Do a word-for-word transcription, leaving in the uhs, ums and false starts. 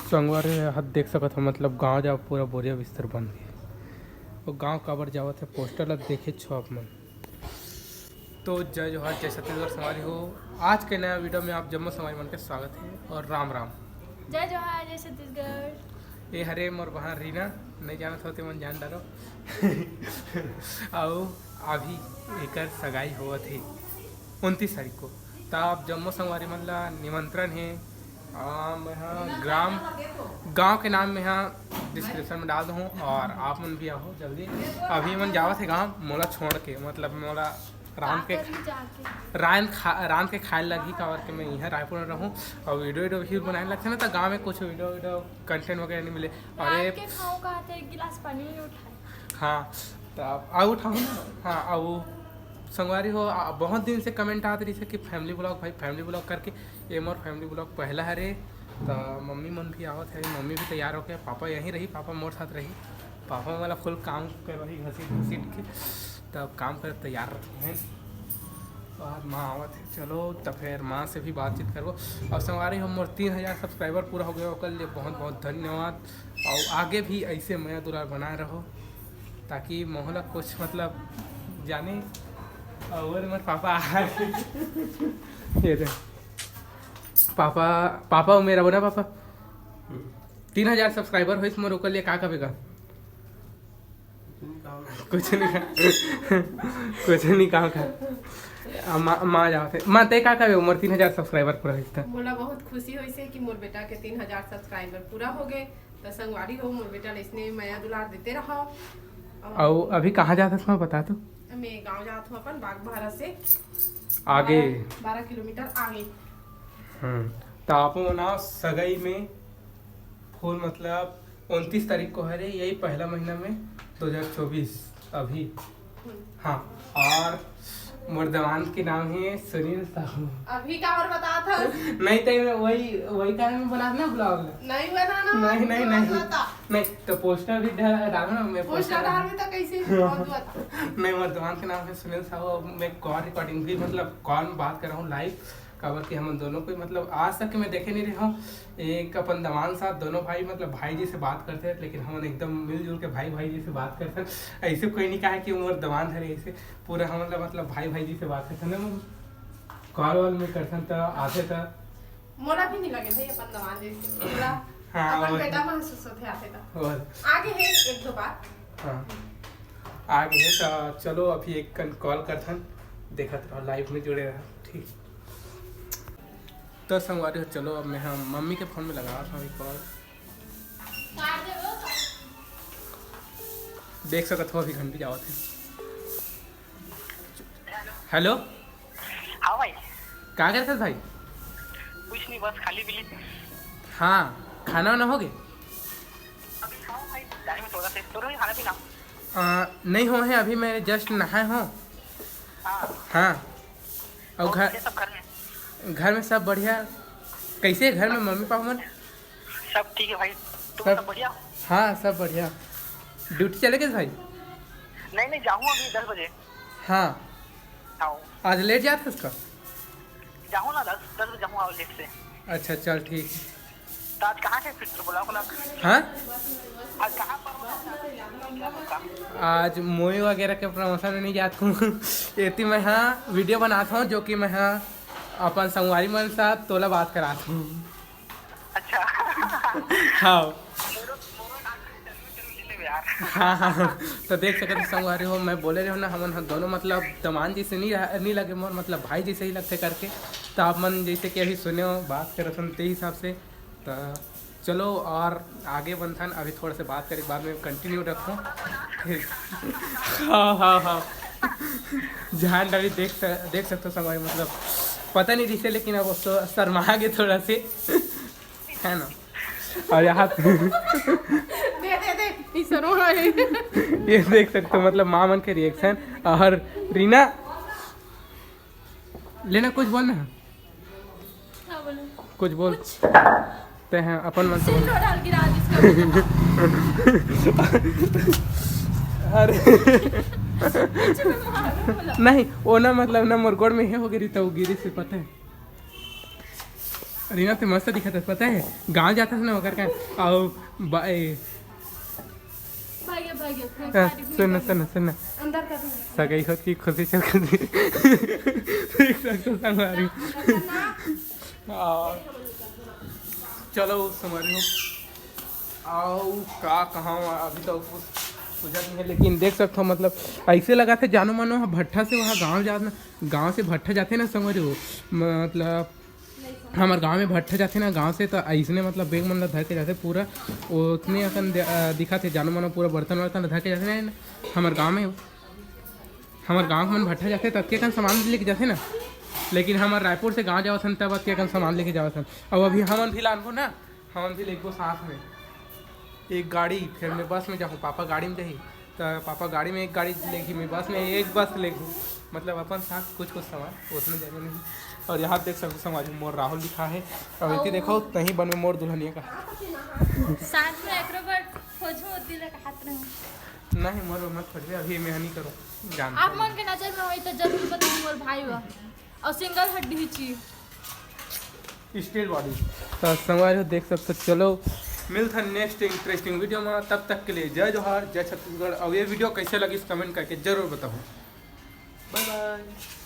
संगवारी हो, यहाँ देख सकत हो, मतलब गांव जाओ पूरा बोरिया बिस्तर बन गए। वो गांव काबर जावत है, पोस्टर ला देखे छो आप मन। तो जय जोहार, जय छत्तीसगढ़ संगवारी हो। आज के नया वीडियो में आप जम्मो संगवारी मन के स्वागत है और राम राम। जय जोहार, जय छत्तीसगढ़। ये हरे मोर बहन रीना, नहीं जानत हो ते मन जान डालो। अउ अभी एकर सगाई होवत है उनतीस तारीख को। त आप जम्मो संगवारी मन ला निमंत्रण है। आ, मैं हा ग्राम, गांव के नाम मैं हा डिस्क्रिप्शन में डाल दूँ और आप मन भी आओ जल्दी। अभी मन जावत है गांव मोला छोड़ के, मतलब मोला रांध के, रांध खा, रांध के खाए लगही, काबर के मैं यहाँ रायपुर में रहूँ और वीडियो वीडियो भी बनाए लगथे ना, तो गांव में कुछ वीडियो वीडियो कंटेंट वगैरह नहीं मिले। और रांध ये के खाओ का, तो एक गिलास पानी नहीं उठाए। हाँ, तो अब आउ उठाओ ना। हाँ, अब संगवारी हो, आ, बहुत दिन से कमेंट आत रही कि फैमिली ब्लॉग भाई, फैमिली ब्लॉग करके। ये मोर फैमिली ब्लॉग पहला हरे। तो मम्मी मन भी आवत है, मम्मी भी तैयार होके, पापा यहीं रही, पापा मोर साथ रही, पापा वाला फुल काम करवाही घसीट घसीट के, तब काम कर तैयार रखे हैं। और माँ आवत है, चलो तो फिर माँ से भी बातचीत करबो। और संगवारी हो, मोर तीन हज़ार सब्सक्राइबर पूरा हो गया, ओकर लिए बहुत बहुत धन्यवाद। और आगे भी ऐसे मया दुलार बनाए रहो, ताकि मोहला कुछ मतलब जाने। और मोर पापा आ ये दे पापा, पापा मेरा बोला पापा, तीन हज़ार सब्सक्राइबर होइस मोर, ओकर लिए का कबे का? कुछ नहीं कहा। कुछ नहीं कहा का। आ, माँ, माँ जावत है। माँ, ते का कबे, मोर तीन हज़ार सब्सक्राइबर पूरा होइस त। मोला बहुत खुशी होइस है कि मोर बेटा के तीन हज़ार सब्सक्राइबर पूरा हो गए। त संगवारी हो, मोर बेटा ल इसने मया दुलार देते रहो। अउ अभी कहाँ जात हस, माँ, बता तो। मैं गाँव जात हूँ अपन बागबाहरा से। आगे। बारह, बारह किलोमीटर आगे। हम्म, त आप मन आओ सगाई में फुल, मतलब उनतीस तारीख को हरे, यही पहला महीना में दो हज़ार चौबीस अभी। हम्म। हाँ, और मोर दमांद के नाम है सुनील साहू। अभी का और बतात हस? नहीं तो मैं वही, वही कारण में बना ना ब्लॉग ला। नहीं बनाना, नहीं, नहीं, नहीं नहीं। बता। नहीं तो पोस्टर भी डा-, डालो ना, मैं पोस्टर पोस्टर डाल में तो कैसे बहुत बता। नहीं, मोर दमांद के नाम है सुनील साहू। अब मैं कॉल रिकॉर्डिंग भी, मतलब कॉल में बात कर रहा हूँ लाइव, काबर कि हमन दोनों कोई, मतलब आज तक के मैं देखे नहीं रहे हूँ। एक अपन दमांद साथ दोनों भाई, मतलब भाई जी से बात करते हैं, लेकिन हमन एकदम मिलजुल के भाई भाई जी से बात करते हैं। ऐसे कोई नहीं कहा कि मोर दमांद हरे, ऐसे पूरा हमन ला, मतलब भाई भाई जी से बात करते हैं ना। कॉल वॉल में करथन त आथे त। मोला भी नहीं लगे भाई अपन दमांद जैसे। मोला हाँ, अपन और बेटा महसूस होथे आथे त। और आगे है एक दो बात। हाँ, आगे है त चलो अभी एक कन कॉल करथन, देखत रहो, लाइव में जुड़े रहो, ठीक। तो संगवारी हो, चलो अब मैं हम मम्मी के फोन में लगा था अभी कॉल। देख सकत हो अभी घंटी जावत है। हेलो। हाँ भाई। का करत हस भाई? कुछ नहीं, बस खाली बिली। हाँ, खाना वाना हो गए? अभी खाओ भाई, टाइम थोड़ा से, तो नहीं खाना पीना? आ, नहीं हो है, अभी मैं जस्ट नहाए हो। हाँ। हाँ। और और घर, कैसे सब घर में? घर में सब बढ़िया। कैसे है घर में मम्मी पापा मन? सब ठीक है भाई, तुम सब सब बढ़िया? हाँ, सब बढ़िया। ड्यूटी चले गए भाई? नहीं, नहीं, जाऊँ अभी दस बजे। हाँ। आओ। आज लेट जात हस का? जाऊँ ना, दस, दस बजे जाऊँ, आओ लेट से। अच्छा, चल ठीक है। तो आज कहाँ के फिर बुलाओ, बुलाओ। हाँ? आज कहाँ पर हो? आज मोई वगैरह के प्रमोशन में नहीं जात हूँ। एती मैं हाँ वीडियो बनात हूँ, जो कि मैं हाँ अपन संगवारी मन साथ तोला बात करात हूँ। अच्छा। हाँ। मोरो, मोरो नाम से जरूर, जरूर ले लेबे यार। हाँ, हाँ, हाँ। तो देख सकत हो संगवारी हो, मैं बोले रहे हो ना, हमन ह दोनों मतलब दमांद जी से नहीं रह-, नहीं लगे मोर, मतलब भाई जी से ही लगथे करके। तो आप मन जैसे कि अभी सुने हो, बात करत हन, ते हिसाब से। तो चलो और आगे बनथन, अभी थोड़ा से बात करे के बाद में कंटिन्यू रखो। फिर हाँ, हाँ, हाँ। जान डाली देख स-, देख सकते हो संगवारी, मतलब पता नहीं रिसे, लेकिन अब तो शर्मा गे थोड़ा से, है ना? और यहाँ दे, दे, दे, ई शर्मा है। ये देख सकते हो, मतलब माँ मन के रिएक्शन। और रीना, लेना कुछ बोलना है? हाँ, बोलो। कुछ बोल। कुछ। ते हैं अपन मन से बोल। सिल्लो डाल गिरा जिसका। अरे। कुछ भी मारो, बोलो। नहीं, वो ना, मतलब ना, मोर गोड़ में हे हो गिरी, तो वो गिरी से पता है। रीना, तैं मस्त दिखत हस, पता हे, गाँव जात हस ना, ओकर का, अउ बा-, ए, भाग्य, भाग्य, हाँ, सुन ना, सुन ना, सुन ना। अंदर का भी। सगाई होत की खुशी चल खुशी। देख सकत हो संगवारी। आ, चलो संगवारी हो, अउ का कहा, अभी तो कुछ बुझत नहीं है, लेकिन देख सकत हो, मतलब, ऐसे लगथे जानो मानो ह भट्ठा से वहाँ गाँव जात ना, गाँव से भट्ठा जाथे ना संगवारी हो, मतलब, हमर गाँव में भट्ठा जाथे ना गाँव से, तो अइसने, मतलब, बैग मन ला धर के जाथे पूरा, ओतने असन दे-, अ, दिखथे जानो मानो, पूरा बर्तन वर्तन ला धर के जाथे ना हमर गाँव में। हमर गाँव के मन भट्ठा जाथे, ततके कन सामान लेके जाथे ना, लेकिन हमर रायपुर से गाँव जावत हन, तब अतके कन सामान लेके जावत हन। अउ अभी हमन भी लानबो ना, हमन भी लेगबो साथ में एक गाड़ी, फिर मैं बस में जाहूँ, पापा गाड़ी में जाही, तो पापा गाड़ी में एक गाड़ी लेगी, मैं बस में एक बस लेगी, मतलब अपन साथ कुछ कुछ सामान, उतना ज़्यादा नहीं। अउ यहाँ देख सकत हो संगवारी, मोर राहुल लिखा है। अउ एती देखो, तहीं बनबे मोर दुल्हनिया का। साथ में acrobat खोजो, दिल रखा हाथ में। नहीं, मोर मत खोजबे, अभी मैं नहीं करूँ, जानता आप हूँ। मन के नजर में होई तो जरूर बताऊँ, मोर भाई बा। अउ single हड्डी ही ची। Steel body। तो संगवारी हो, देख सकत हो। चलो, मिलथन next interesting video में, तब तक के लिए जय जोहार, जय छत्तीसगढ़। अउ ये video कैसे लगिस, comment करके जरूर बताओ। Bye bye।